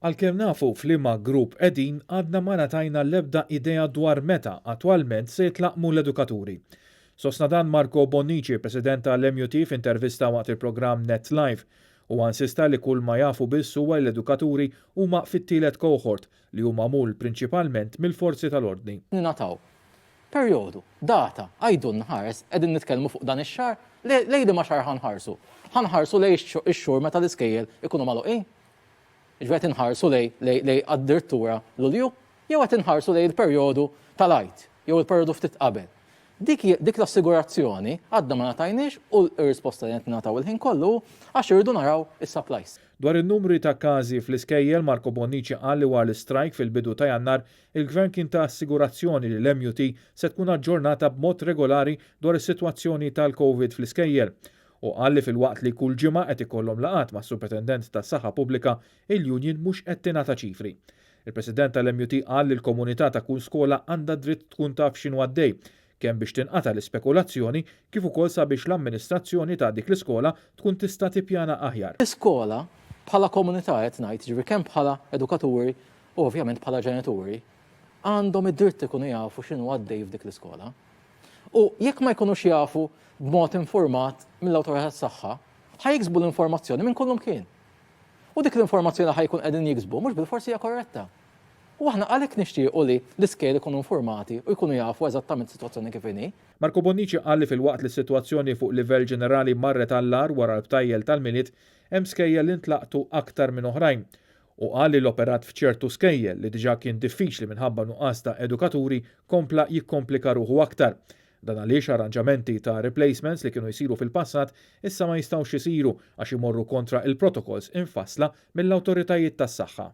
Għalkemm nafu f'liema grupp qegħdin, għadna ma ngħatajna l-ebda idea dwar meta attwalment se jitlaqqmu l-edukaturi. Sostna dan Marco Bonnici, President tal-MUT f'intervista waqt il-programm Net Live. Huwa insista li kull ma jafu biss huwa li l-edukaturi huma fit-tielet cohort li hu magħmul prinċipalment mill-forzi tal-ordni. Ningħataw perjodu, data, għidulna ħares, qegħdin nitkellmu fuq dan ix-xahar, lejn liema xahar ħa nħarsu? Ħa nħarsu lejn ix-xhur meta l-iskejjel ikunu magħluqin? Jiġifieri qed inħarsu lejn lejn addirittura Lulju? Jew qed inħarsu lejn il-perjodu tal-Għid jew il-perjodu ftit qabel? Dik dik l-assigurazzjoni għadna ma ngħatajniex u r-risposta li qed ningħataw il-ħin kollu hu għax irridu naraw is-supplies. Dwar in-numri ta' każi fl-iskejjel, Marco Bonnici qal li wara l-istrajk fil-bidu ta' Jannar, il-Gvern kien ta assigurazzjoni li l-MUT se tkun aġġornata b'mod regolari dwar is-sitwazzjoni tal-Covid fl-iskejjel. Hu qal li filwaqt li kull ġimgħa qed ikollhom laqgħat mas-Supretendent tas-Saħħa Pubblika, il-union mhux qed tingħata ċifri. Il-President tal-MUT qal li l-komunità ta' kull skola għandha dritt tkun taf x'inhu għaddej, kemm biex tinqata' l-ispekulazzjoni kif ukoll sabiex l-amministrazzjoni ta' dik l-iskola tkun tista' tippjana aħjar. L-iskola, bħala komunità qed ngħid, jiġifieri kemm bħala edukaturi u ovvjament bħala ġenituri, għandhom id-dritt ikunu jafu x'inhu għaddej f'dik l-iskola. U jekk ma jkunux jafu b'mod infurmat mill-awtorità tas-saħħa, ħa jiksbu l-informazzjoni minn kullumkien. U dik l-informazzjoni li ħa jkun qegħdin jiksbu mhux bilfors hija korretta. U aħna għalhekk nixtiequ li l-iskejjel ikunu informati u jkunu jafu eżattament is-sitwazzjoni kif inhi. Marco Bonnici qal li filwaqt li s-sitwazzjoni fuq livell ġenerali marret għall-agħar wara l-btajjel tal-Milied, hemm skejjel li ntlaqtu aktar minn oħrajn. Hu qal li l-operat f'ċertu skejjel, li diġà kien diffiċli minħabba nuqqas ta' edukaturi, kompla jikkomplika ruħu aktar. Dan għaliex arranġamenti ta' replacements li kienu jsiru fil-passat issa ma jistgħux isiru għax imorru kontra il-protocols imfassla mill-awtoritajiet tas-saħħa.